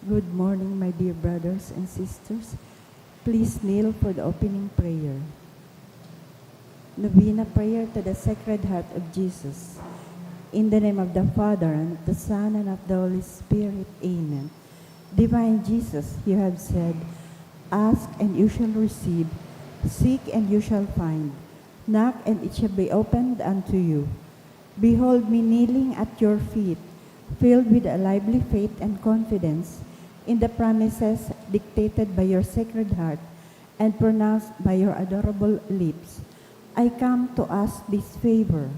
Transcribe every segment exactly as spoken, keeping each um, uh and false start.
Good morning, my dear brothers and sisters. Please kneel for the opening prayer. Novena prayer to the Sacred Heart of Jesus. In the name of the Father, and of the Son, and of the Holy Spirit. Amen. Divine Jesus, you have said, "Ask and you shall receive, seek and you shall find, knock and it shall be opened unto you." Behold me kneeling at your feet, filled with a lively faith and confidence in the promises dictated by your Sacred Heart and pronounced by your adorable lips. I come to ask this favor.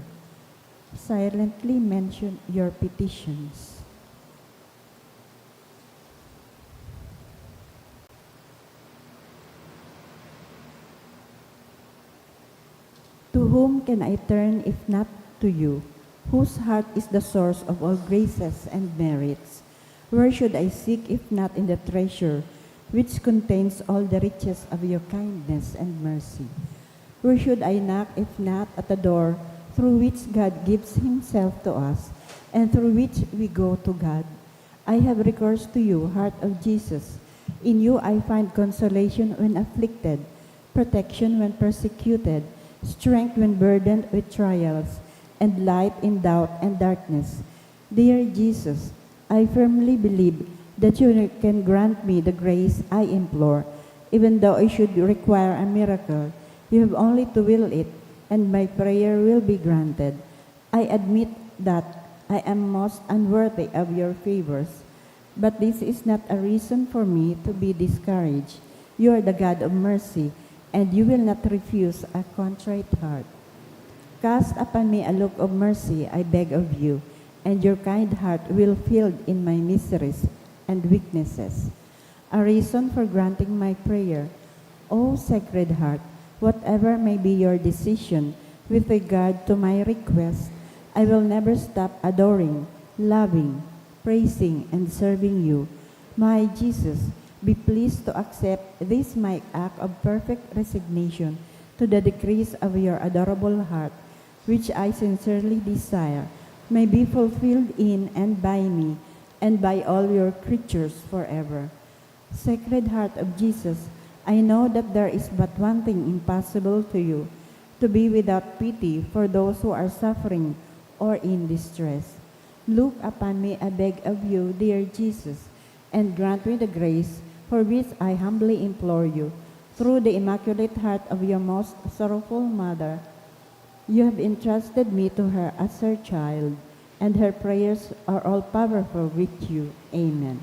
Silently mention your petitions. To whom can I turn if not to you, whose heart is the source of all graces and merits? Where should I seek if not in the treasure which contains all the riches of your kindness and mercy? Where should I knock if not at the door through which God gives himself to us and through which we go to God? I have recourse to you, Heart of Jesus. In you I find consolation when afflicted, protection when persecuted, strength when burdened with trials, and light in doubt and darkness. Dear Jesus, I firmly believe that you can grant me the grace I implore, even though I should require a miracle. You have only to will it, and my prayer will be granted. I admit that I am most unworthy of your favors, but this is not a reason for me to be discouraged. You are the God of mercy, and you will not refuse a contrite heart. Cast upon me a look of mercy, I beg of you, and your kind heart will fill in my miseries and weaknesses. A reason for granting my prayer. O Sacred Heart, whatever may be your decision with regard to my request, I will never stop adoring, loving, praising, and serving you. My Jesus, be pleased to accept this my act of perfect resignation to the decrees of your adorable heart, which I sincerely desire may be fulfilled in and by me and by all your creatures forever. Sacred Heart of Jesus, I know that there is but one thing impossible to you, to be without pity for those who are suffering or in distress. Look upon me, I beg of you, dear Jesus, and grant me the grace for which I humbly implore you. Through the Immaculate Heart of your most sorrowful Mother, you have entrusted me to her as her child, and her prayers are all powerful with you. Amen.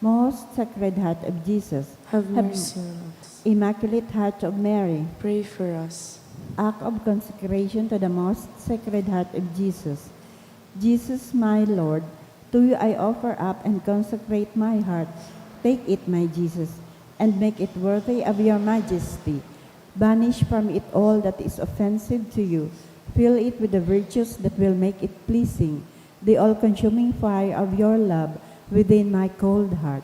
Most Sacred Heart of Jesus, Have mercy on us. Immaculate Heart of Mary, Pray for us. Act of Consecration to the Most Sacred Heart of Jesus. Jesus, my Lord, to you I offer up and consecrate my heart. Take it, my Jesus, and make it worthy of your majesty. Banish from it all that is offensive to you. Fill it with the virtues that will make it pleasing, the all-consuming fire of your love within my cold heart.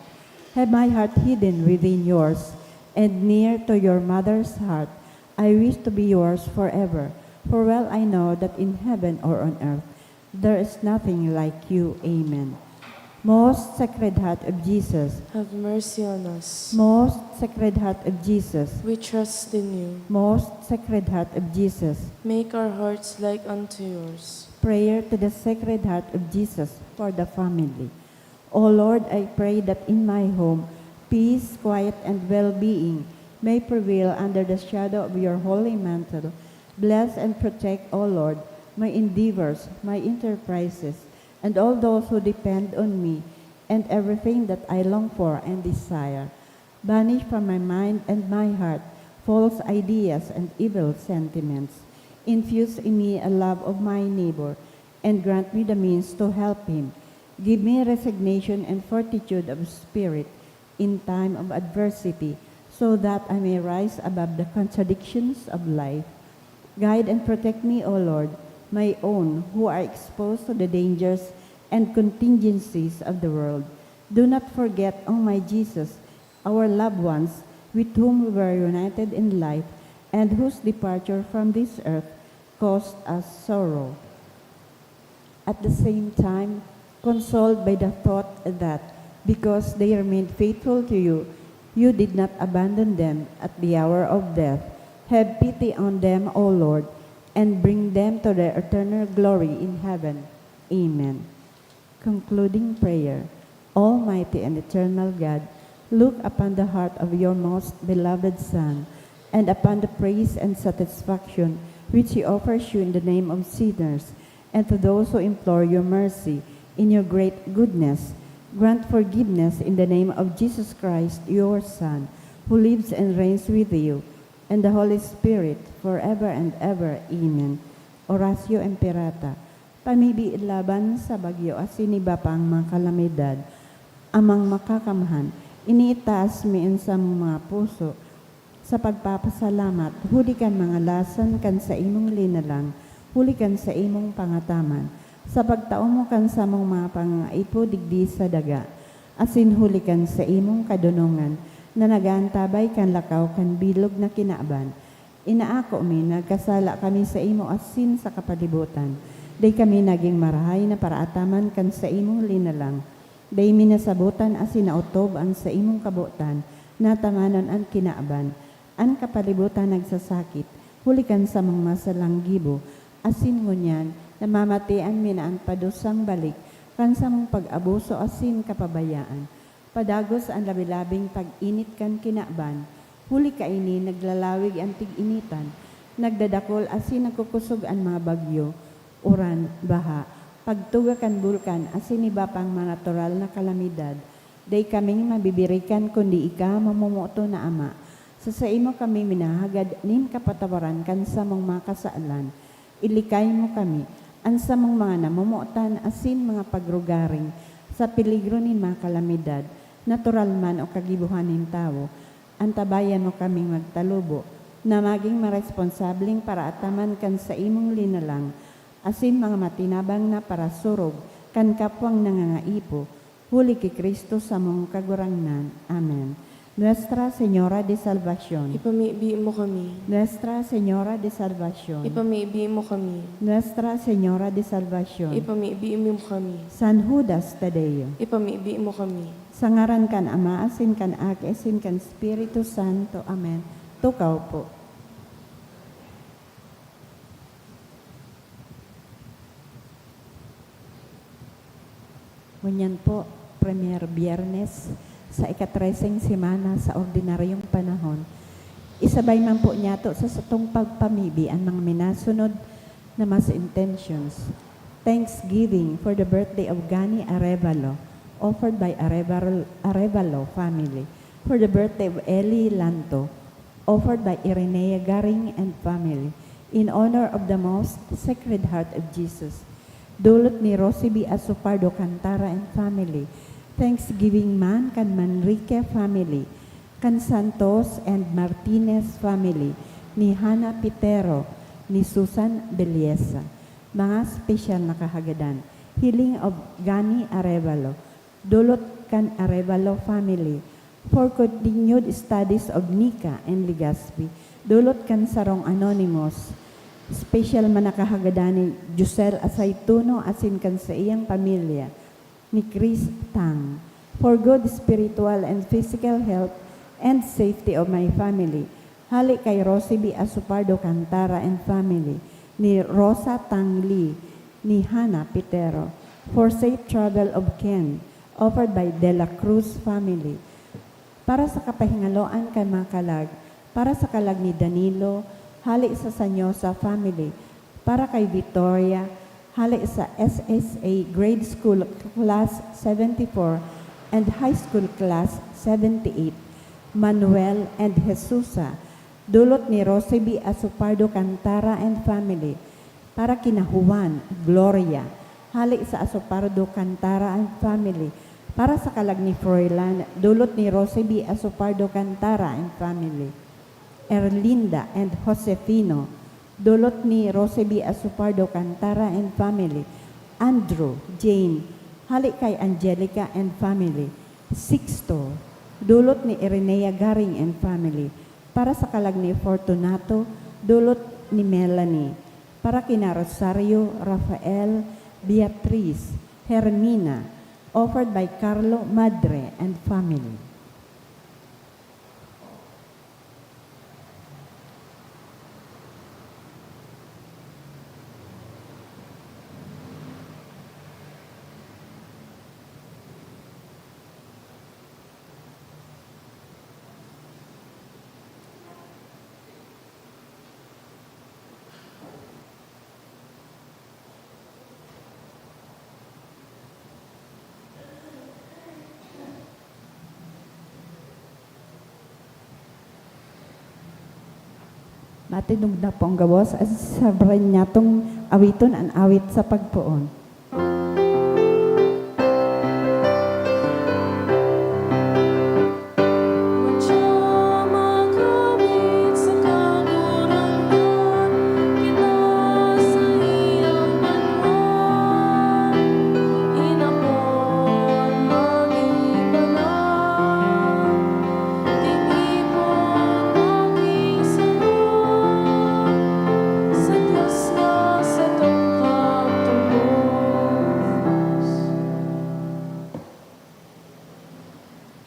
Have my heart hidden within yours, and near to your mother's heart. I wish to be yours forever, for well I know that in heaven or on earth, there is nothing like you. Amen. Most Sacred Heart of Jesus. Have mercy on us. Most Sacred Heart of Jesus. We trust in you. Most Sacred Heart of Jesus. Make our hearts like unto yours. Prayer to the Sacred Heart of Jesus for the family. O Lord, I pray that in my home, peace, quiet, and well-being may prevail under the shadow of your holy mantle. Bless and protect, O Lord, my endeavors, my enterprises, and all those who depend on me, and everything that I long for and desire. Banish from my mind and my heart false ideas and evil sentiments. Infuse in me a love of my neighbor, and grant me the means to help him. Give me resignation and fortitude of spirit in time of adversity, so that I may rise above the contradictions of life. Guide and protect me, O Lord, my own, who are exposed to the dangers and contingencies of the world. Do not forget, O my Jesus, our loved ones with whom we were united in life and whose departure from this earth caused us sorrow. At the same time, consoled by the thought that Because they remained faithful to you, you did not abandon them at the hour of death. Have pity on them, O Lord, and bring them to their eternal glory in heaven. Amen. Concluding prayer. Almighty and eternal God, look upon the heart of your most beloved Son, and upon the praise and satisfaction which he offers you in the name of sinners, and to those who implore your mercy. In your great goodness, grant forgiveness in the name of Jesus Christ, your Son, who lives and reigns with you and the Holy Spirit, forever and ever. Amen. Oratio Imperata. Pamibi laban sa bagyo asin iba pang mga kalamidad. Amang Makakamhan, iniitaas mi an samong mga puso sa pagpapasalamat huli kan mga lason kan saimong linalang, huli kan saimong pangataman, sa pagtao mo kan samong mga pangangaipo digdi sa daga, asin huli kan saimong kadonongan na nag-aantabay kan lakaw kan bilog na kinaban. Inaako mi, nagkasala kami saimo asin sa kapalibutan. Dai kami nagin marahay na paraataman kan saimong linalang. Dai mi nasabotan asin naotob an saimong kabotan, natamanon an kinaban, an kapalibutan nagsasakit, huli kan samong masalang gibo, asin ngunyan namamatean mi na an padusang balik kan samong pag-abuso asin kapabayaan. Padagos an labi-labing pag-init kan kinaban, huli kaini naglalawig an tig-initan, nagdadakol asin nagkukosog an mga bagyo, uran, baha, pagtuga kan bulkan asin iba pang mga natural na kalamidad. Dai kaming mabibirikan kundi ika, mamomoton na Ama. Sa saimo kami minahagad nin kapatawaran kan samong mga kasalan. Ilikay mo kami, an samong mga namomotan asin mga pagrugaring, sa peligro nin mga kalamidad, natural man o kagibohan nin tawo. Antabayan mo kaming magtalubo na magin maresponsableng paraataman kan saimong linalang, asin mga matinabang na parasurog kan kapwang nangangaipo, huli ki Cristo samong Kagurangnan. Amen. Nuestra Señora de Salvacion. Ipamibi mo kami. Nuestra Señora de Salvacion. Ipamibi mo kami. Nuestra Señora de Salvacion. Ipamibi mo kami. San Judas Tadeo. Ipamibi mo kami. Sa ngaran kan Ama, asin kan Aki, asin kan Espiritu Santo. Amen. Tukaw po. Ngunyan po, Premier Biyernes sa ikatreseng semana sa ordinaryong panahon, isabay man po niyato sa satong pagpamibi an mga minasunod na mas intentions. Thanksgiving for the birthday of Gani Arevalo, offered by Arevalo, Arevalo family. For the birthday of Eli Lanto, offered by Irenea Garing and family, in honor of the Most Sacred Heart of Jesus. Dulot ni Rosie B. Asopardo Cantara and family. Thanksgiving man kan Manrique family, kan Santos and Martinez family, ni Hana Pitero, ni Susan Belleza. Mga special na kahagadan. Healing of Gani Arevalo. Dulot kan Arevalo family. For continued studies of Nika and Legazpi, dulot kan sarong anonymous. Special man na kahagadan ni Giselle Asaytuno asin kan saiyang pamilya, ni Chris Tang. For good spiritual and physical health and safety of my family, hali kay Rosie B. Asopardo Cantara and family, ni Rosa Tang Lee, ni Hana Pitero. For safe travel of Ken, offered by De La Cruz family. Para sa kapahingaloan kan mga kalag, para sa kalag ni Danilo, hali sa Sanyosa family, para kay Victoria, hali sa S S A Grade School Class seventy-four and High School Class seventy-eight, Manuel and Jesusa, dulot ni Rosie B. Asopardo Cantara and family, para kina Juan, Gloria, hali sa Asopardo Cantara and family, para sa kalag ni Froilan, dulot ni Rosie B. Asopardo Cantara and family. Erlinda and Josefino, dulot ni Rosie B. Asopardo Cantara and family. Andrew, Jane, hali kay Angelica and family. Sixto, dulot ni Irenea Garing and family. Para sa kalag ni Fortunato, dulot ni Melanie. Para kina Rosario, Rafael, Beatriz, Hermina, Offered by Carlo Madre and family. Matindog na pong gabos, sabran nyatong awiton an awit sa pagpoon.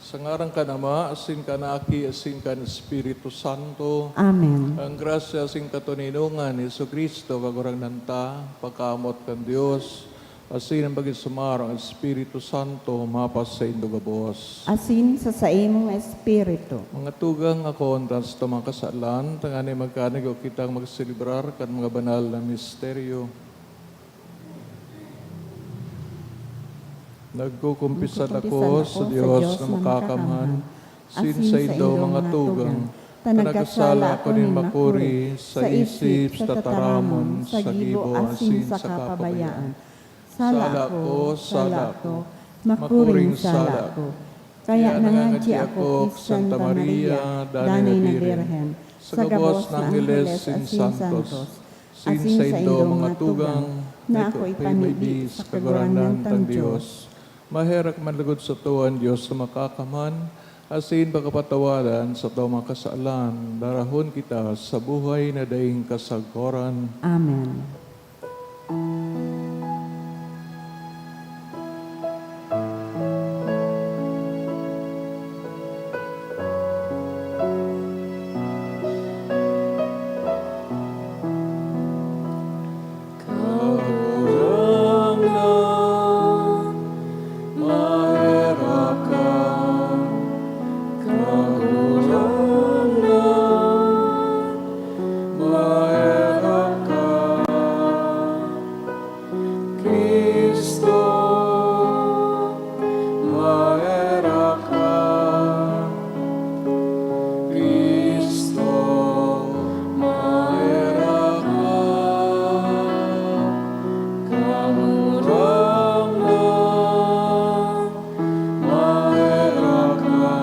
Sa ngaran kan Ama, asin kan Aki, asin kan Espiritu Santo. Amen. Ang grasya asin katoninongan ni Jesu-Cristo, Kagurangnan ta, pagkakamot kan Dios, asin ang pakisumaro kan Espiritu Santo, mapasaindo gabos. Asin sa saimong espiritu. Mga tugang, ako an tas to mga kasalan, tanganing magkanigo kitang magselebrar kan mga banal na misteryo. Nagkukumpisal ako sa Dios na makakamhan, asin saindo, mga tugang, ta nagkasala ako nin makuri sa isip, sa tataramon, sa gibo, asin sa kapabayaan. Sala ko, sala ko, makuring sala ko. Kaya nangangadyi ako ki Santa Maria, danay na Birhen, sa gabos na angheles asin santos, asin saindo, mga tugang, na ako ipamibi sa Kagurangnan tang Dios. Maherak man logod sato an Dios na makakamhan, asin pakapatawadan sato mga kasalan, darahon kita sa buhay na daing kasagkoran. Amen. Kagurangnan, maherak ka. Kagurangnan, maherak ka. Cristo, maherak ka. Cristo, maherak ka. Kagurangnan, maherak ka.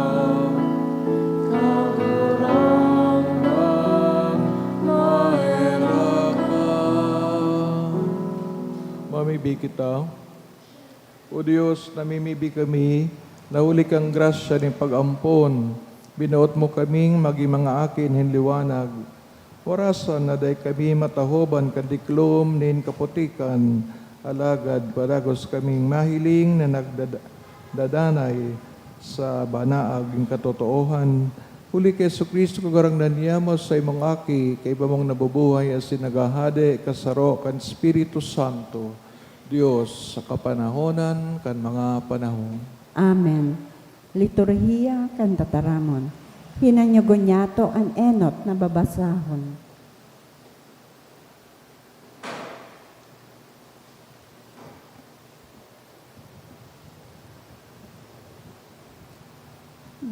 Kagurangnan, maherak ka. Mamibi kita. O Dios, namimibi kami, na huli kan grasya nin pag-ampon, binoot mo kaming magin mga aki nin liwanag. Warasan na dai kami matahoban kan diklom nin kaputikan, alagad padagos kaming mahiling na nagdada-, dadanay sa banaag nin katotoohan. Huli ki Jesu-Cristo, Kagurangnan, yaon sa imong Aki, kaiba mong nabubuhay asin naghahade, kasaro kan Espiritu Santo, Dios sa kapanahonan kan mga panahon. Amen. Liturhiya kan Tataramon. Hinanyogon nyato an enot na babasahon.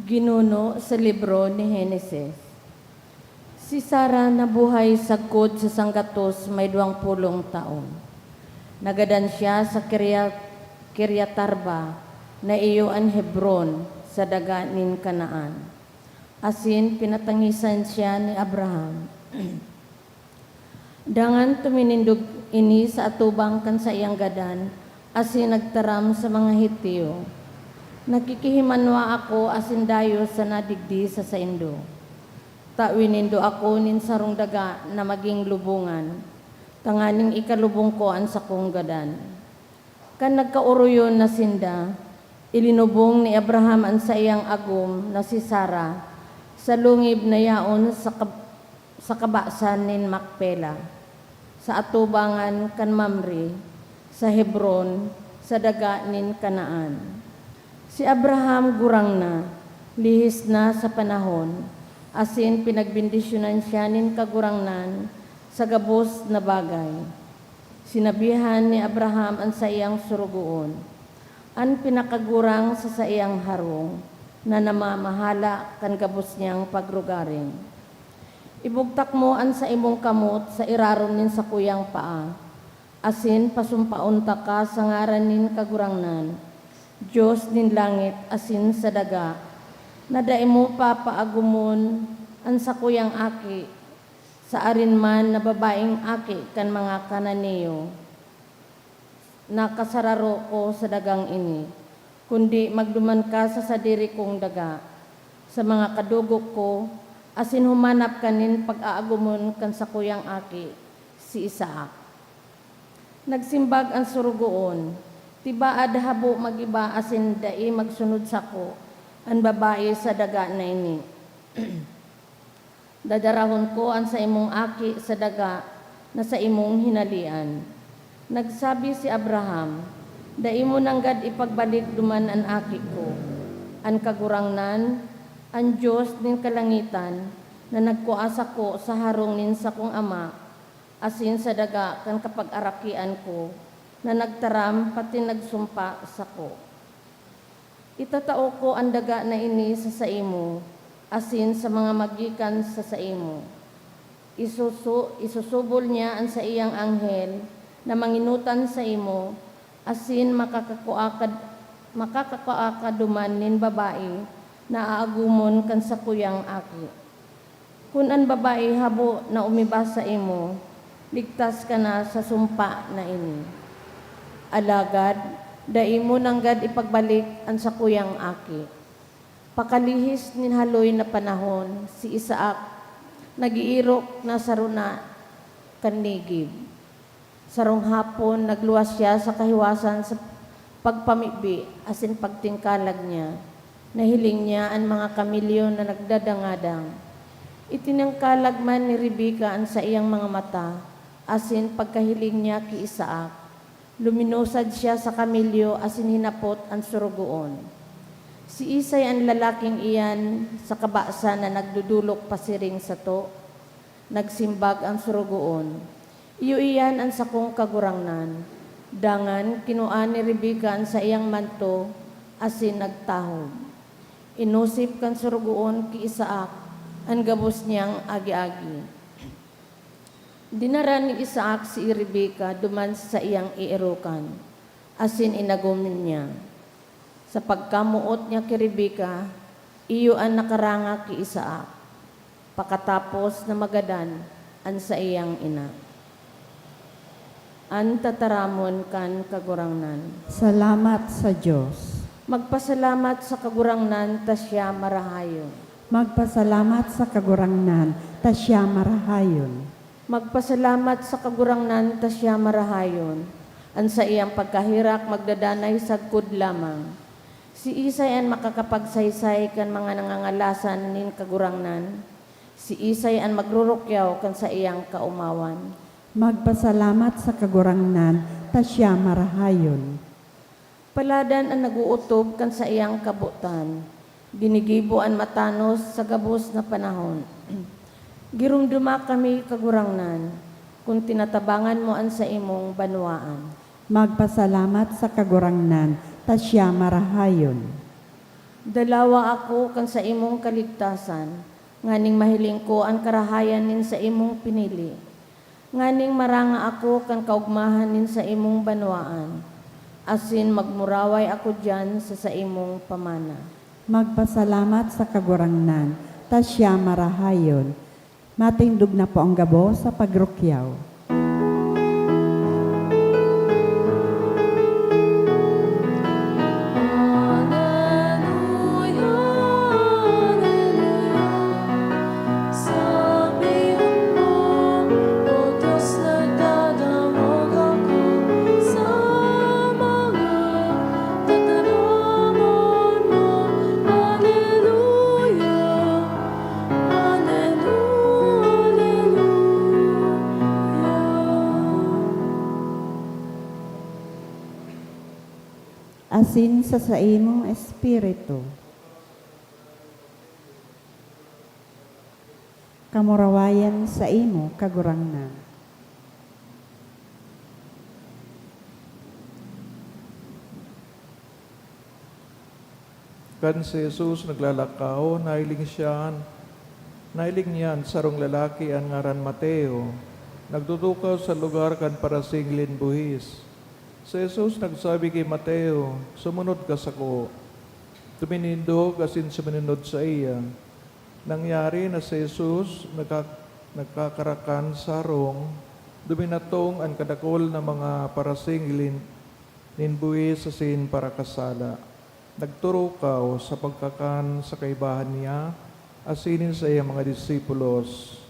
Ginuno sa libro ni Genesis. Si Sara nabuhay sagkod sa sanggatos may duwang pulong taon. Nagadan siya sa Kiria-, Kiriatarba, na iyo an Hebron, sa daga nin Canaan. Asin pinatangisan siya ni Abraham. Dangan tuminindog ini sa atubang kan saiyang gadan asin nagtaram sa mga Heteo, "Nakikihimanwa ako asin dayo sana digdi sa saindo. Tawi nindo ako nin sarong daga na magin lubongan, tanganing ikalubong ko an sakong gadan." Kan nagkaoroyon na sinda, ilinubong ni Abraham an saiyang agom na si Sara sa lungib na yaon sa kab-, sa kabasan nin Macpela, sa atubangan kan Mamre, sa Hebron, sa daga nin Canaan. Si Abraham gurang na, lihis na sa panahon, asin pinagbendisyonan siya nin Kagurangnan sa gabos na bagay. Sinabihan ni Abraham an saiyang sorogoon, an pinakagurang sa saiyang harong, na namamahala kan gabos niyang pagrugaring. Ibugtak mo an saimong kamot sa irarom nin sakuyang paa, asin pasumpaon taka sa ngaran nin Kagurangnan, Dios nin langit asin sa daga, na dai mo papaagumon an sakuyang aki sa arin man na babaeng aki kan mga Cananeo na kasararo ko sa dagang ini, kundi magduman ka sa sadiri kong daga, sa mga kadugo ko, asin humanap ka nin pag-aagumon kan sakuyang aki, si Isaac. Nagsimbag an sorogoon, "Tibaad habo magiba asin dai magsunod sako an babae sa daga na ini." Dadarahon ko an saimong aki sa daga na saimong hinalean. Nagsabi si Abraham, "Dai mo nanggad ipagbalik duman an aki ko. An Kagurangnan, an Dios nin kalangitan, na nagkua sako sa harong nin sakong ama, asin sa daga kan kapagarakian ko, na nagtaram pati nagsumpa sako." Itatao ko an daga na ini sa saimo, asin sa mga magikan sa saimo. Isusu-, isusubol niya an saiyang anghel na mangenotan saimo, asin makakakua ka, makakakua ka duman nin babae na aagumon kan sakuyang aki. Kun an babae habo na umiba saimo, ligtas ka na sa sumpa na ini. Alagad dai mo nanggad ipagbalik an sakuyang aki. Pakalihis nin haloy na panahon, si Isaac nag-iirok na sa runa kan Negeb. Sarong hapon, nagluwas siya sa kahiwasan sa pagpamibi asin pagtingkalag niya. Nahiling niya an mga kamelyo na nagdadangadang. Itiningkalag man ni Rebecca an saiyang mga mata, asin pagkahiling niya ki Isaac, luminusad siya sa kamelyo asin hinapot an sorogoon, "Siisay an lalaking iyan sa kabasan na nagdodolok pasiring sato?" Nagsimbag an sorogoon, "Iyo iyan an sakong kagurangnan." Dangan kinua ni Rebecca an saiyang manto asin nagtahob. Inosip kan sorogoon ki Isaac an gabos niyang agi-agi. Dinara ni Isaac si Rebecca duman sa saiyang eerokan, asin inagom niya. Sa pagkamoot niya ki Rebecca, iyo an nakaranga ki Isaac, pakatapos na magadan an saiyang ina. An tataramon kan Kagurangnan. Salamat sa Dios. Magpasalamat sa Kagurangnan ta siya marahayon. Magpasalamat sa Kagurangnan ta siya marahayon. Magpasalamat sa Kagurangnan ta siya marahayon. An saiyang pagkaherak magdadanay sagkod lamang. Siisay an makakapagsaysay kan mga nangangalasan nin Kagurangnan? Siisay an magrurukyaw kan saiyang kaomawan? Magpasalamat sa Kagurangnan ta siya marahayon. Paladan an nag-ootob kan saiyang kabotan. Ginigibo an matanos sa gabos na panahon. Giromdoma kami, Kagurangnan, kun tinatabangan mo an saimong banwaan. Magpasalamat sa Kagurangnan ta siya marahayon. Dalawa ako kan saimong kaligtasan, nganing mahiling ko an karahayan nin saimong pinili, nganing maranga ako kan kaogmahan nin saimong banwaan, asin magmuraway ako diyan sa saimong pamana. Magpasalamat sa Kagurangnan ta siya marahayon. Matindog na po ang gabos sa pagrukyaw. Aleluya, aleluya. Sabihan mo, "O Diyos, nagdadangog ako sa Asin sa saimong espiritu. Kamurawayan saimo, Kagurangnan. Kan si Jesus naglalakaw, nahiling siya, nahiling niya an sarong lalaki an ngaran Mateo, nagtutukaw sa lugar kan parasingil nin buhis. Si Jesus nagsabi ki Mateo, "Sumunod ka sako." Tuminindog asin suminunod saiya. Nangyari na si Jesus nagka-, nagkakarakan sa harong, duminatong an kadakul na mga parasingil nin, nin buhis asin parakasala. Nagturukaw sa pagkakan sa kaibahan niya asin nin saiyang mga disipulos.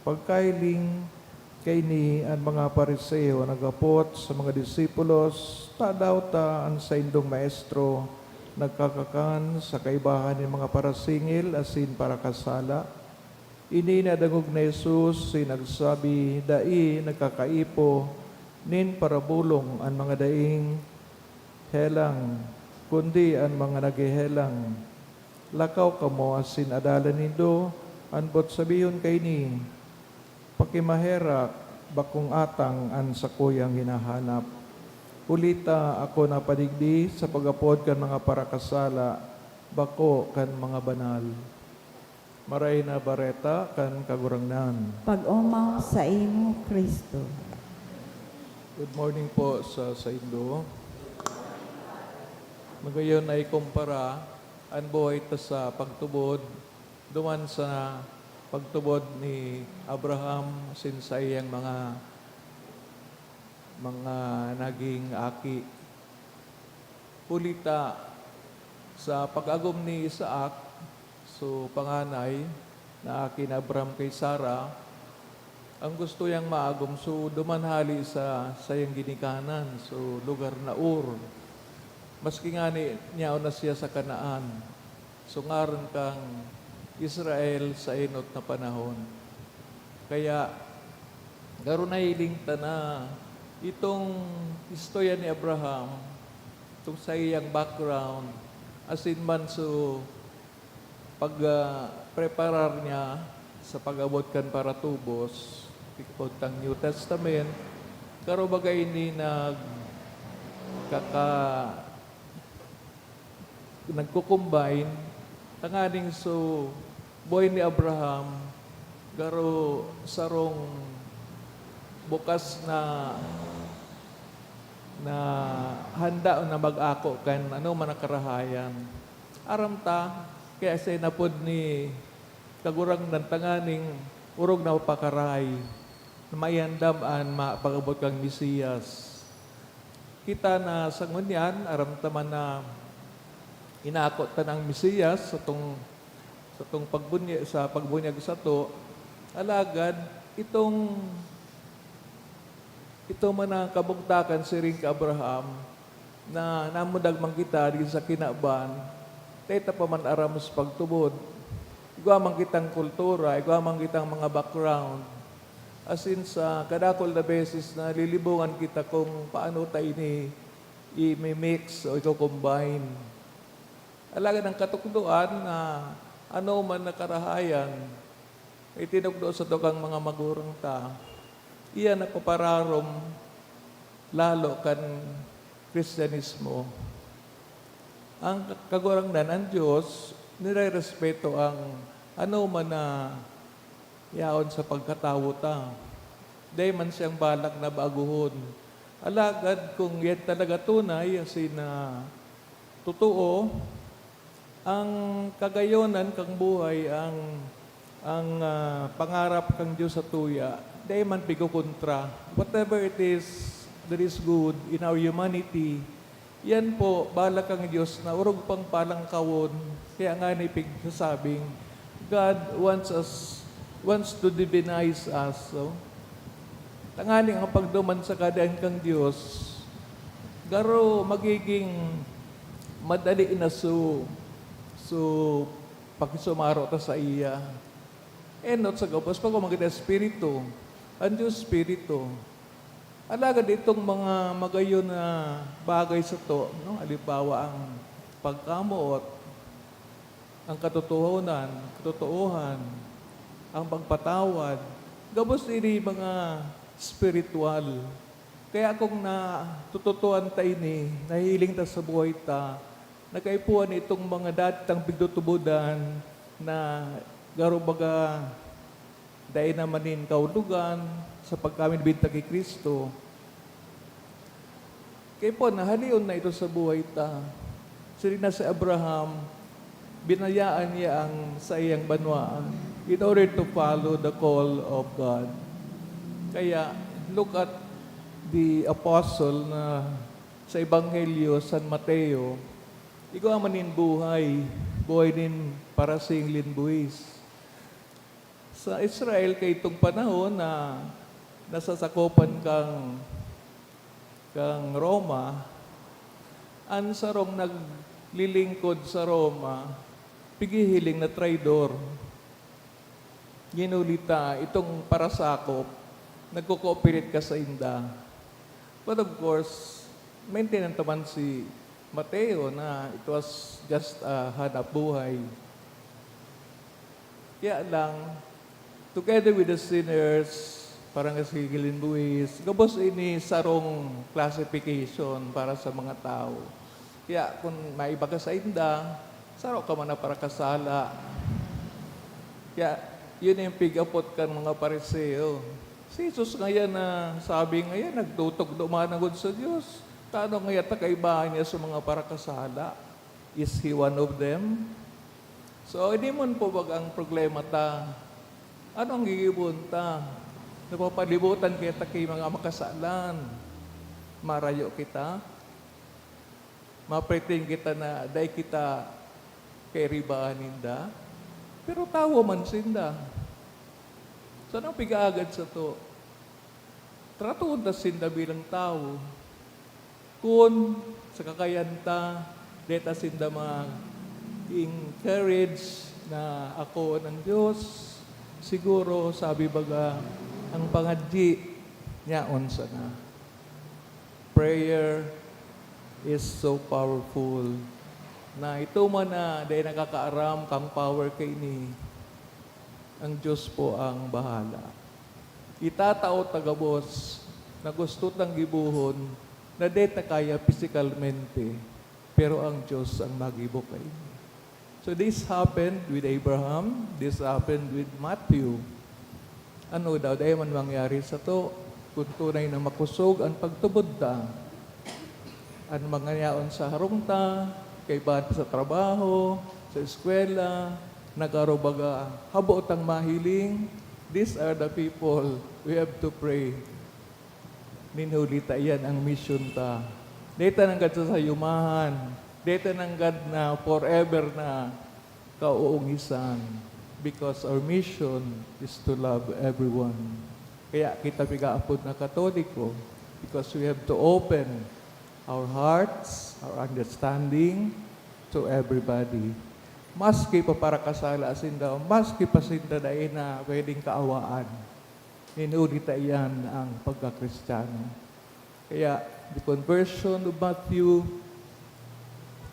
Pagkahiling kaini, an mga Fariseo naghapot sa mga disipulos, "Tadaw ta an saindong maestro nagkakakan sa kaibahan nin mga parasingil asin parakasala?" Ini nadangog ni Jesus, asin nagsabi, "Dai nagkakaipo nin parabolong an mga daing helang, kundi an mga naghehelang. Lakaw kamo asin adalan nindo an boot sabihon kaini, 'Pakimaherak, bakong atang an sakuyang hinahanap. Huli ta ako napadigdi sa pag-apod kan mga parakasala, bako kan mga banal.'" Marahay na Bareta kan Kagurangnan. Pag-omaw saimo, Cristo. Good morning po sa saindo. Magayon na ikumpara an buhay ta sa pagtubod duman sa pagtubod ni Abraham asin saiyang mga, mga naging aki. Huli ta, sa pag-agom ni Isaac, so, panganay na aki ni Abraham ki Sara, an gusto niyang maagom, so, duman hale sa saiyang ginikanan, so, lugar na Ur. Maski ngani niyaon na siya sa Canaan, so, ngaran kan Israel sa enot na panahon. Kaya, garo nahiling ta na itong istorya ni Abraham, itong saiyang background, asin man so pag, ah, preparar niya sa pag-abot kan paratubos, tikod kan New Testament, garo baga ini nagkaka-, nagko-combine, tanganing so buhay ni Abraham, garo sarong bukas na, na handa na mag-ako kan anoman na karahayan. Aram ta, kaya siya inapod ni Kagurangnan tanganing orog na mapakarahay, na maiandam an ma-, pag-abot kan Mesiyas. Kita na sa ngunyan, aram ta man na inako ta na an Mesiyas satong, satong pagbunyag, sa pagbunyag sato. Alagad, itong, itong man na kabugtakan, siring ki Abraham, na namundag man kita digdi sa kinaban, dai ta pa man aram sa pagtubod. Igwa man kitang kultura, igwa man kitang mga background. Asin sa kadakul na beses, nalilibongan kita kung paano ta ini imi-mix o iko-combine. Alagad an katukdoan na anoman na karahayan, itinukdo sato kan mga magurang ta, iya napapararom lalo kan Kristiyanismo. Ang Kagurangnan, an Dios, nirerespeto an anoman na yaon sa pagkatawo ta. Dai man siyang balak na bagohon. Alagad kun yan talaga tunay, asin na totoo, ang kagayonan kan buhay, ang, ang, ah, pangarap kan Dios satuya, dai man pigkokontra. Whatever it is that is good in our humanity, yan po, balak kan Dios na orog pang palangkawon. Kaya ngani pigsasabing, God wants us, wants to divinize us, so. Tanganing ang pagduman sa Kahadean kan Dios, garo magiging madali na so, so pakisumaro ta saiya. Enot sa gabos pa, kung magkita Espiritu, an Dios Espiritu. Alagad itong mga magayon na bagay sato, no? Halimbawa, ang pagkamoot, ang katotohanan, katotoohan, ang pagpatawad, gabos ini mga spiritual. Kaya kung natututuan ta ini, nahihiling ta sa buhay ta, nagkaipuhan itong mga dati tang pigtutubodan na garo baga dai naman nin kahulogan sa pagkaminbinta ki Cristo. Kaipuhan na, halion na ito sa buhay ta. Siring na si Abraham, binayaan niya ang saiyang banwaan in order to follow the call of God. Kaya, look at the apostle na sa Ebanghelyo San Mateo, igwa man nin buhay, buhay nin parasingilin buhis. Sa Israel, kaitong panahon na nasasakopan kang, kang Roma, an sarong naglilingkod sa Roma, pighihiling na traidor. Ginuli ta, itong parasakop, nagko-cooperate ka sainda. But of course, maintindihan ta man si Mateo na it was just a hanap buhay. Kaya lang, together with the sinners, parasingilin buhis, gabos ini sarong classification para sa mga tawo. Kaya kun maiba ka sainda, saro ka man na parakasala. Kaya, yun yung pig-apot kan mga Pariseo. Si Jesus ngayon na sabi ngayon, nagtutugdo mananggod sa Dios. Tano ngaya ta kaibahan niya sa mga parakasala? Is he one of them? So, hindi man po bag ang problema ta. Ano ang gigibohon ta? Napapalibutan kaya ta ki mga makasalan. Marayo kita. Mapretend kita na dai kita kairibahan ninda. Pero tawo man sinda. So, anong pig-aagad sato? Tratoon ta sinda bilang tawo. Kun sa kakayan ta, dai ta sinda ma-encourage na akoon ang Dios, siguro, sabi baga, ang pangadyi niya unsa na. Prayer is so powerful na ito man na dai nakakaaram kang power kaini, ang Dios po ang bahala. Itatao ta gabos na gusto tang gibohon na dai ta kaya pisikalmente, pero ang Dios ang magibo kaini. So this happened with Abraham, this happened with Matthew. Ano daw, dai man mangyari sato, kun tunay na makosog an pagtubod ta. An mga yaon sa harong ta, kaibahan ta sa trabaho, sa eskwela, nagaro baga, habo tang mahiling, these are the people we have to pray. Nin huli ta iyan ang misyon ta. Dai ta nanggad sa sayumahan. Dai ta nanggad na forever na kauungisan. Because our mission is to love everyone. Kaya kita pigaapod na Katoliko. Because we have to open our hearts, our understanding to everybody. Maski pa parakasala sinda, maski pa sinda dai na pwedeng kaawaan. Nin huli ta iyan ang pagkakristiyano. Kaya, the conversion of Matthew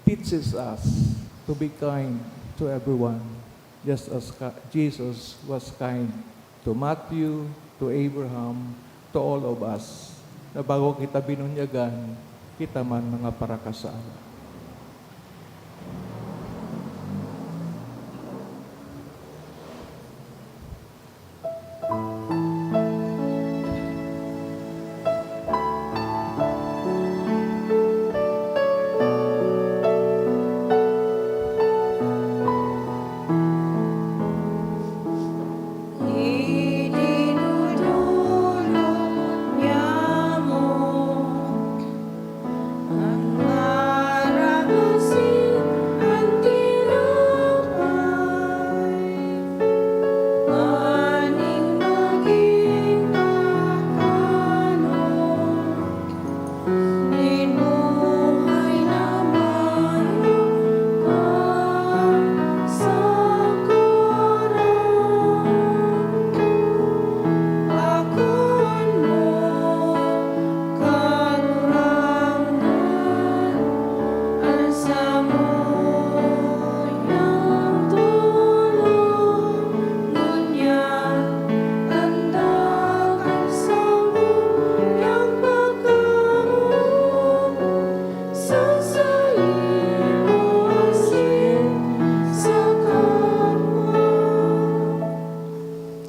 teaches us to be kind to everyone, just as ka-, Jesus was kind to Matthew, to Abraham, to all of us, na bago kita binunyagan, kita man mga parakasala.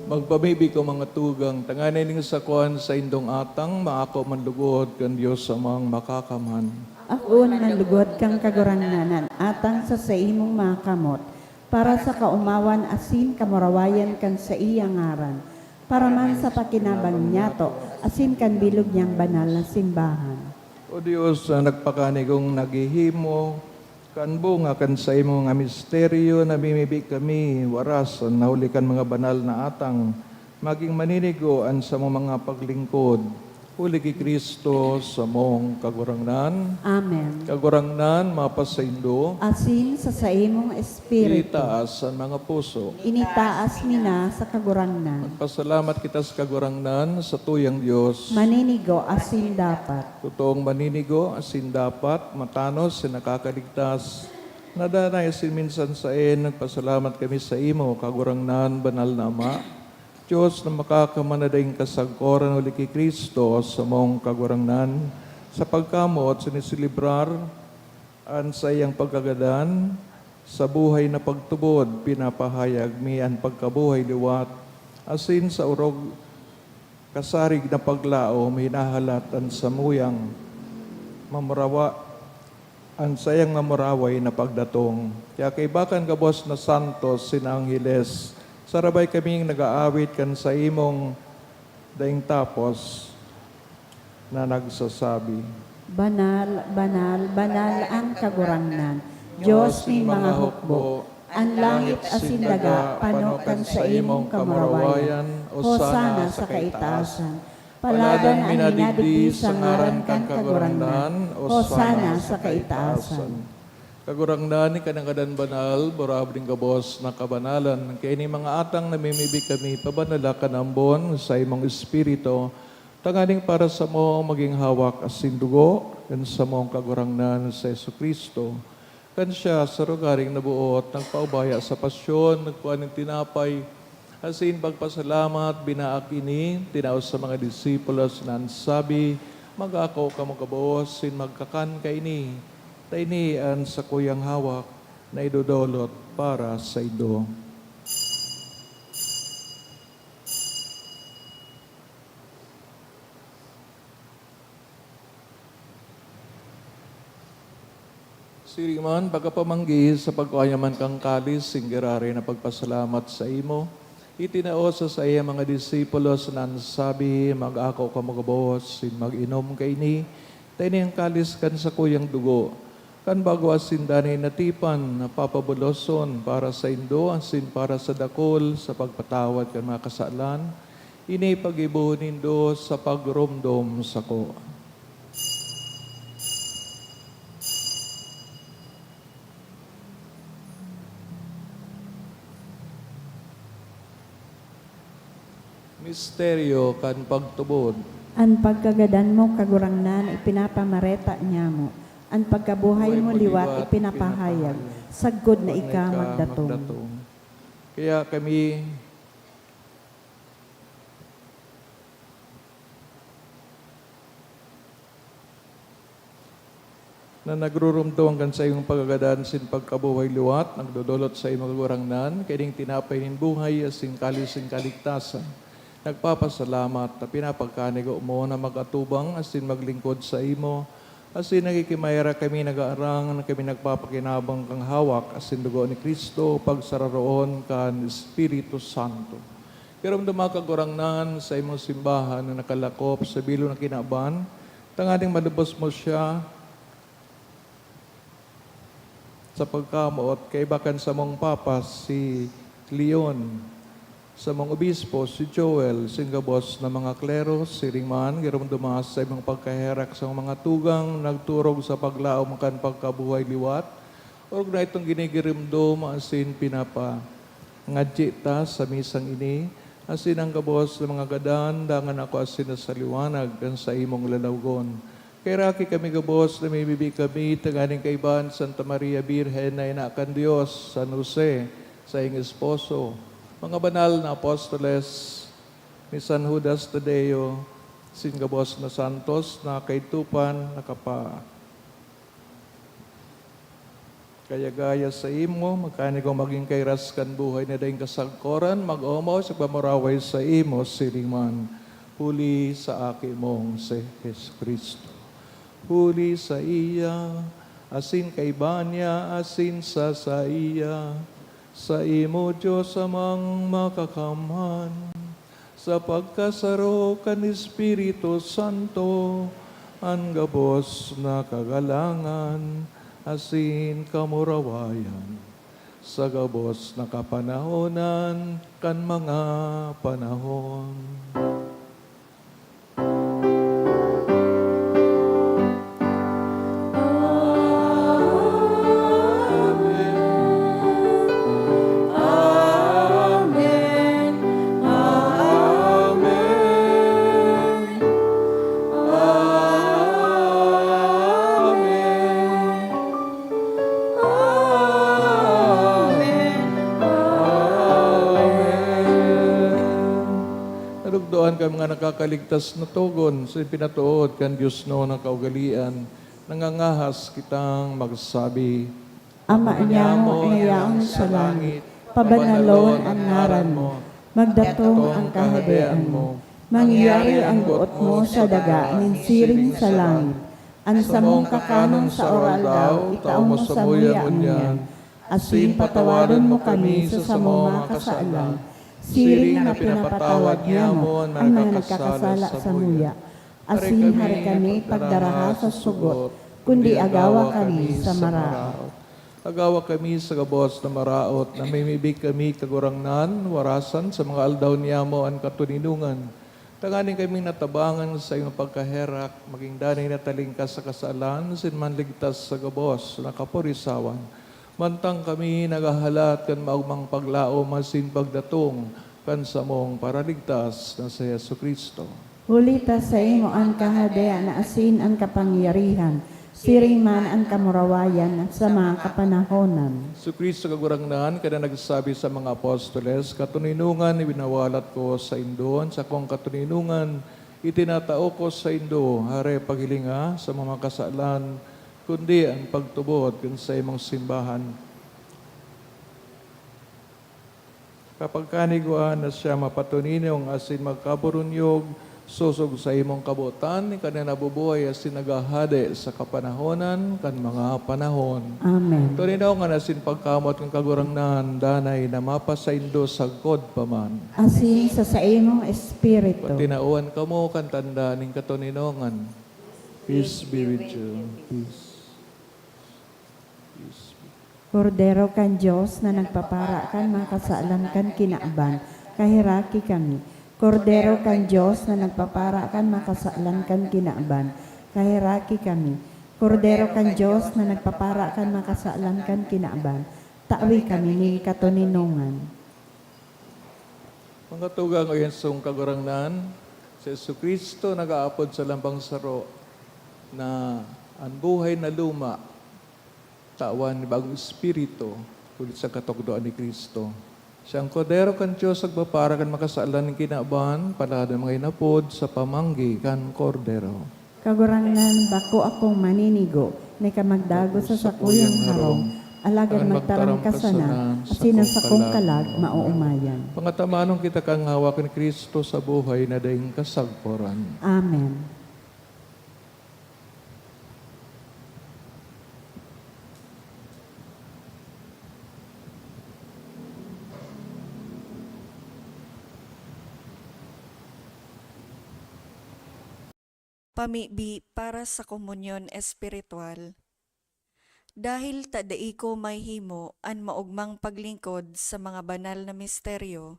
Magpamibi ko, mga tugang, tanganing sa kuan sa indong atang, maako man lugod kan Dios Amang Makakamhan. Akoon man lugod kan Kagurangnan an atang sa saimong mga kamot, para sa kaomawan asin kamurawayan kan saiyang ngaran, para man sa pakinabang niyato asin kan bilog niyang banal na simbahan. O Dios, na nagpakanigong naghihimo kan bunga kan saimo nga misteryo, namimibi kami, warasan na huli kan mga banal na atang, magin maninigo an samong mga paglingkod. Huli ki Cristo, samong Kagurangnan. Amen. Kagurangnan, mapasaindo. Asin sa saimong espiritu. Itaas an mga puso. Initaas mi na sa Kagurangnan. Magpasalamat kita sa Kagurangnan, sa tuyang Dios. Maninigo asin dapat. Totoong maninigo asin dapat, matanos asin nakakaligtas. Nadanay asin minsan saen, nagpasalamat kami sa imo, Kagurangnan, banal na Ama, Dios na makakamana daing kasagkoran, huli ki Cristo, samong Kagurangnan, sa pagkamoot siniselebrar an saiyang pagkagadan, sa buhay na pagtubod, pinapahayag mi an pagkabuhay liwat, asin sa orog kasarig na paglaom, hinahalat an samuyang mamurawa, an saiyang mamuraway na pagdatong. Kaya kaiba kan gabos na santos, sina angheles, sarabay kaming nag-aawit kan saimong daing tapos na nagsasabi, Banal, banal, banal an Kagurangnan, Dios nin mga hukbo. An langit asin daga pano kan saimong kamurawayan. Hosana sa kaitaasan. Paladan an minadigdi sa ngaran kan Kagurangnan. Hosana sa kaitaasan. Kagurangnan, ika na ngadan banal, burabod nin gabos na kabanalan. Kaya ini mga atang namimibi kami, pabanala kan ambon sa imong Espiritu, tanganing para samo magin hawak asin dugo kan samong Kagurangnan, si Jesu-Cristo. Kan siya, sa rogaring naboot, nagpaubaya sa pasyon, nagkua nin tinapay, asin pagpasalamat, binaak ini, tinao sa mga disipulos na an sabi, "Mag-ako kamo gabos, asin magkakan kaini, ta ini an sakuyang hawak na idodolot para saindo." Siring man, pagkapamanggi, sa pagkua niya man kan kalis, singgiraray na pagpasalamat saimo, itinao sa saiyang mga disipulos na an sabi, "Mag-ako kamo gabos, asin mag-inom kaini, ta ini an kalis kan sakuyang dugo, kan bago asin danay na tipan, na papabuloson para saindo asin para sa dakul sa pagpatawad kan mga kasalan. Ini paggibohon nindo sa pagromdom sako." Misteryo kan pagtubod. An pagkagadan mo, Kagurangnan, ipinapamareta niamo. An pagkabuhay mo liwat ipinapahayag, sagkod na ika magdatong. Kaya kami na nagrurumdom kan saimong pagkagadan asin pagkabuhay liwat, nagdodolot saimo, Kagurangnan, kaining tinapay nin buhay asin kalis nin kaligtasan. Nagpapasalamat ta pinapagkanigo mo na mag-atubang asin maglingkod saimo, asin nakikimaherak kami, nag-aarang na kami nagpapakinabang kan hawak asin dugo ni Cristo, pagsararoon kan Espiritu Santo. Giromdoma, Kagurangnan, saimong simbahan na nakalakop sa bilog na kinaban, tanganing malubos mo siya sa pagkamoot, kaiba kan samong Papa, si Leon, samong Obispo, si Joel, asin gabos na mga klero. Siring man, giromdoma saimong pagkaherak sa mga tugang nagturog sa paglaom kan pagkabuhay liwat, orog na itong ginigiromdom asin pinapa ngadyi ta sa misang ini, asin an gabos na mga gadan, dangan ako asin na sa liwanag kan saimong lalawgon. Kaheraki kami gabos, namimibi kami, tanganing kaiba an Santa Maria Birhen na ina kan Dios, San Jose, saiyang esposo, mga banal na apostoles, ni San Judas Tadeo, asin gabos na santos na kaidtopan nakapa- Kaya gaya saimo, magkanigo magin kairas kan buhay na daing kasagkoran, mag-omaw sa pagmamuraway saimo, siring man, huli sa Aki mong si Jesu-Cristo. Huli saiya, asin kaiba niya, asin sa saiya, saimo, Dios Amang Makakamhan, sa pagkasaro kan Espiritu Santo, an gabos na kagalangan asin kamurawayan, sa gabos na kapanahonan kan mga panahon. Amen. Amen. Narugdoan kan mga nakakaligtas na togon sa pinatood kan Dios no na kaugalian, nangangahas kitang magsabi, Ama nyamo na yaon sa langit, pabanalon an ngaran mo. Magdatong an kahadean mo. Mangyari an boot mo sa daga nin siring sa langit. An samong kakanon sa oral daw, itao mo samuya ngunyan. Asin patawadon mo kami sa samong mga kasalan, siring na pinapatawad nyamo an mga nagkakasala samuya. Asin hari kami pagdaraha sa sugot, kundi agawa kami sa maraot. Agawa kami sa gabos na maraot, namimibi kami, Kagurangnan, warasan sa mga aldaw niyamo an katoninongan. Tanganing kaming natabangan sa imong pagkaherak, magin danay na talingkas sa kasalan, asin manligtas sa gabos na kaporisawan. Mantang kami naghahalat kan maogmang paglaom asin pagdatong kan samong Paraligtas na si Jesu-Cristo. Huli ta saimo an kahadean asin an kapangyarihan, siring man an kamurawayan sa mga kapanahonan. Si Cristo Kagurangnan, kaina nagsabi sa mga apostoles, "Katoninongan ibinawalat ko saindo, an sakong katoninongan itinatao ko saindo, hare paghilinga sa mga kasalan, kundi an pagtubod kan saimong simbahan." Kapag kanigwaan na siya mapatoninong asin magkaburunyog, sosog sa imong kabotan, ika na nabubuhay asin naghahade sa kapanahonan kan mga panahon. Amen. Toninongan asin pagkamoot kan Kagurangnan, danay na mapasaindo sagkod pa man. Asin sa saimong espiritu. Patinawan kamo kan tanda nin katoninongan. Peace be with you. Peace. Peace be. Kordero kan Dios na nagpapara kan mga kasalan kan kinaban, kaheraki kami. Kordero kan Dios na nagpapara kan mga kasalan kan kinaban, kaheraki kami. Kordero kan Dios na nagpapara kan mga kasalan kan kinaban, tawi kami nin katoninongan. Mga tugang o yansong Kagurangnan, si Jesu-Cristo nag-aapod sa lambang saro na an buhay na luma tawan ni bagong espiritu, huli sa katukdoan ni Cristo. Siya an Kordero kan Dios, nagpapara kan makasalan nin kinaban, palalo mga inapod sa pamanggi kan Kordero. Kagurangnan, bako akong maninigo na ika magdagos sa sakuyang harong, alagad magtaram ka sana, asin an sakong kalag maoomayan. Pangatamanon kita kan hawak ni Cristo sa buhay na daing kasagkoran. Amen. Pamibi para sa komunyon espiritual. Dahil ta dai ko mahimo an maogmang paglingkod sa mga banal na misteryo,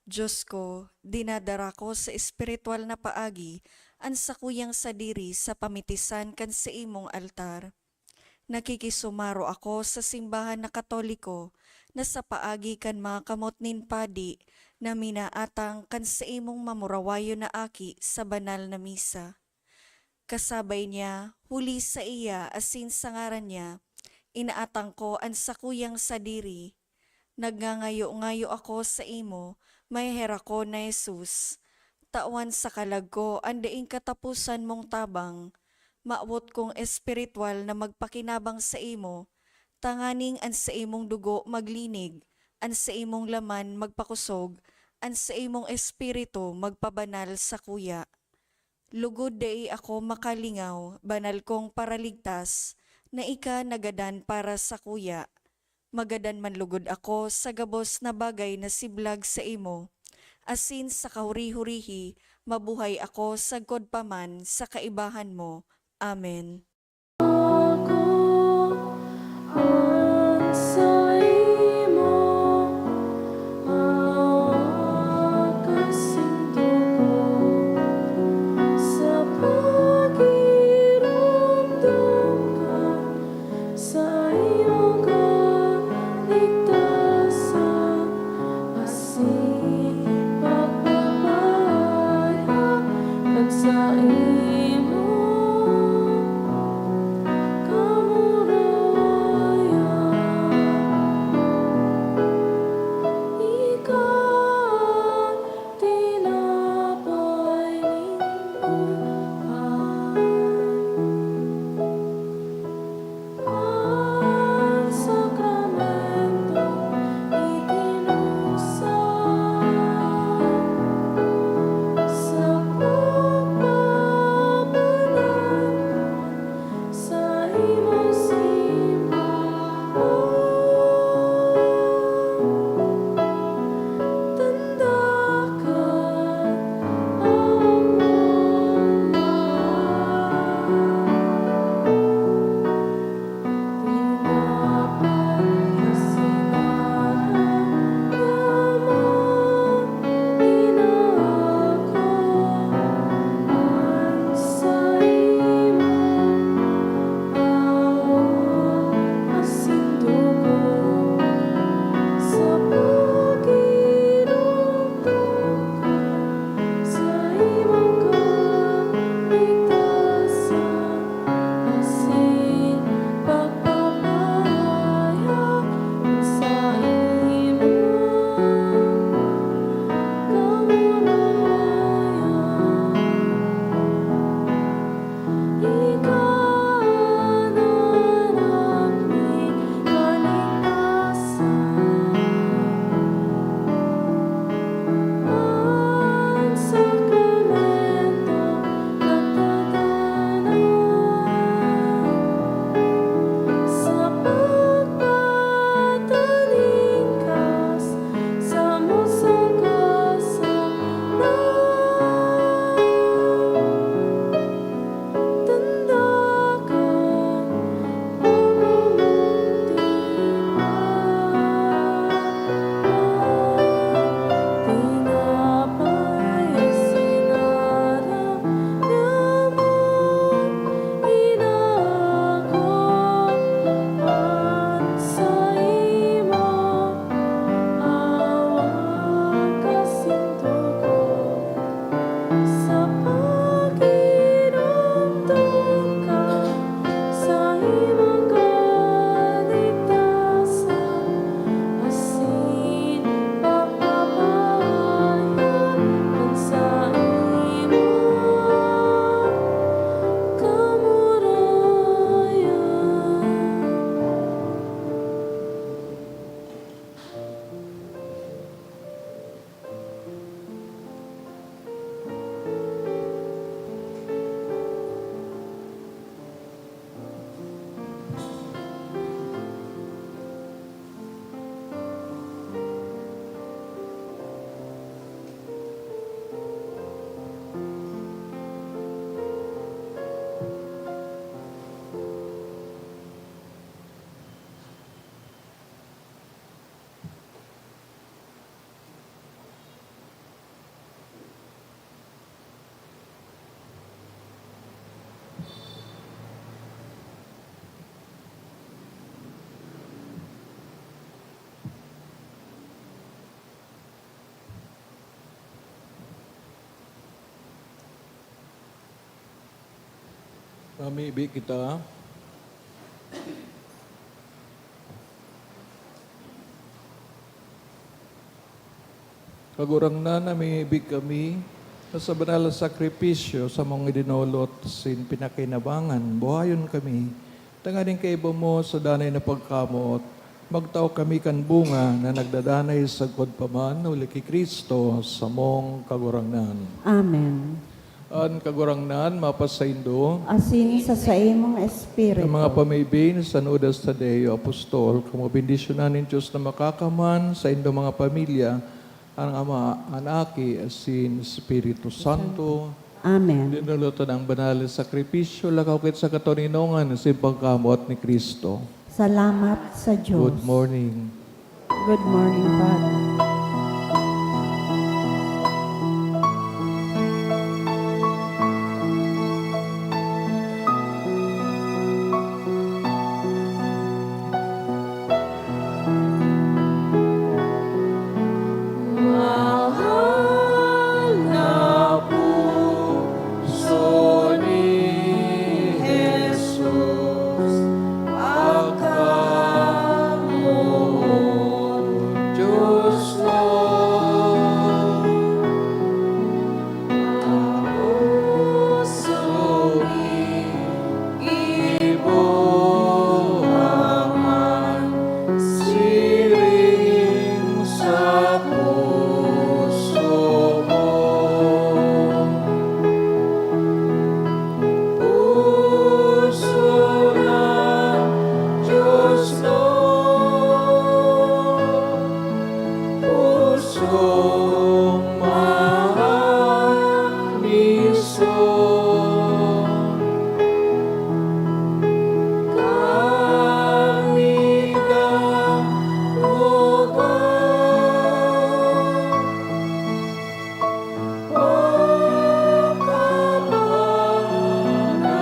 Dios ko, dinadara ko sa espiritual na paagi an sakuyang sadiri sa pamitisan kan saimong altar. Nakikisumaro ako sa simbahan na Katoliko na sa paagi kan mga kamot nin padi na minaatang kan saimong mamurawayon na aki sa banal na misa. Kasabay niya, huli saiya asin sa ngaran niya, inaatang ko an sakuyang sadiri. Nagngangayo-ngayo ako saimo, maheherakon na Jesus. Tawan sa kalag ko an daing kataposan mong tabang. Mawot kong espiritual na magpakinabang saimo, tanganing an saimong dugo maglinig, an saimong laman magpakosog, an saimong espiritu magpabanal sakuya. Lugod dai ako makalingaw, banal kong Paraligtas, na ika nagadan para sakuya. Magadan man lugod ako sa gabos na bagay na siblag saimo, asin sa kahuri-hurihi mabuhay ako sagkod pa man sa kaibahan mo. Amen. Ako an saimo, hawak ka sing dugo, sa pagiromdom kan saimong kaligtasan, asin pagpapahayag kan saimong kamurawayan. Ika an tinapay nin buhay. An sakramento itinusay sa pagpapanan kan saimong simbahan. Tanda kan Ama. Asin pagpapahayag kan saimong kamurawayan. Ika an aram nin kaligtasan. An sakramento nagtatanan sa pagpataningkas samo sa kasalanan. Tanda kan pag-umuntipan. Tinapay asin aram niya man, inako an saimo, hawak ka sing dugo, sa pagiromdom kan saimong kaligtasan, asin pagpapahayag kan saimong kamurawayan. Mamibi kita. Kagurangnan, namimibi kami na sa banal na sakripisyo samong idinolot asin pinakinabangan, buhayon kami Tanganing kaiba mo sa danay na pagkamot, magtao kami kan bunga na nagdadanay sagkod pa man, huli ki Cristo, samong Kagurangnan. Amen. An Kagurangnan mapasaindo. Asin sa saimong espiritu. An mga pamibi ni San Judas Tadeo, apostol, kamo bendisyonan nin Dios na makakaman, saindo mga pamilya, an Ama, an Aki, asin Espiritu Santo. Amen. Dinulot na an banal na sakripisyo, lakaw kita sa katoninongan asin pagkamot ni Cristo. Salamat sa Dios. Good morning. Good morning, Father. Mahal na puso ni Jesus, pagkamoot Dios na. Puso mi, gibo man siring sa puso mo. Puso na Dios na. Pusong mahamiso, kami damoga. O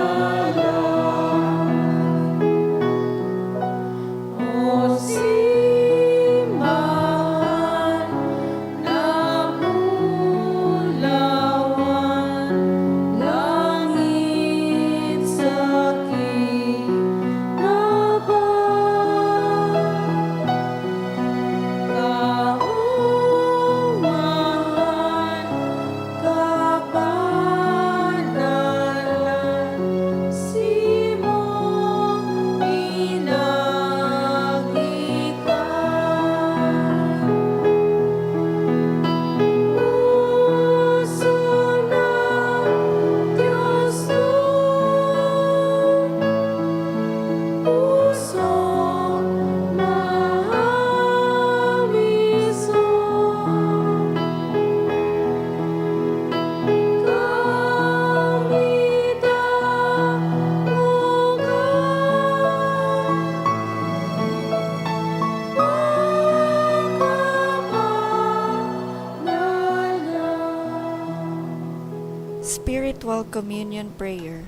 Kapanalan, o simbahan na bulawan, langit sa kinaban, kaomahan, kapanalan, simong pinagikan. Puso na Dios na, pusong mahamiso, kami damoga. Spiritual Communion Prayer.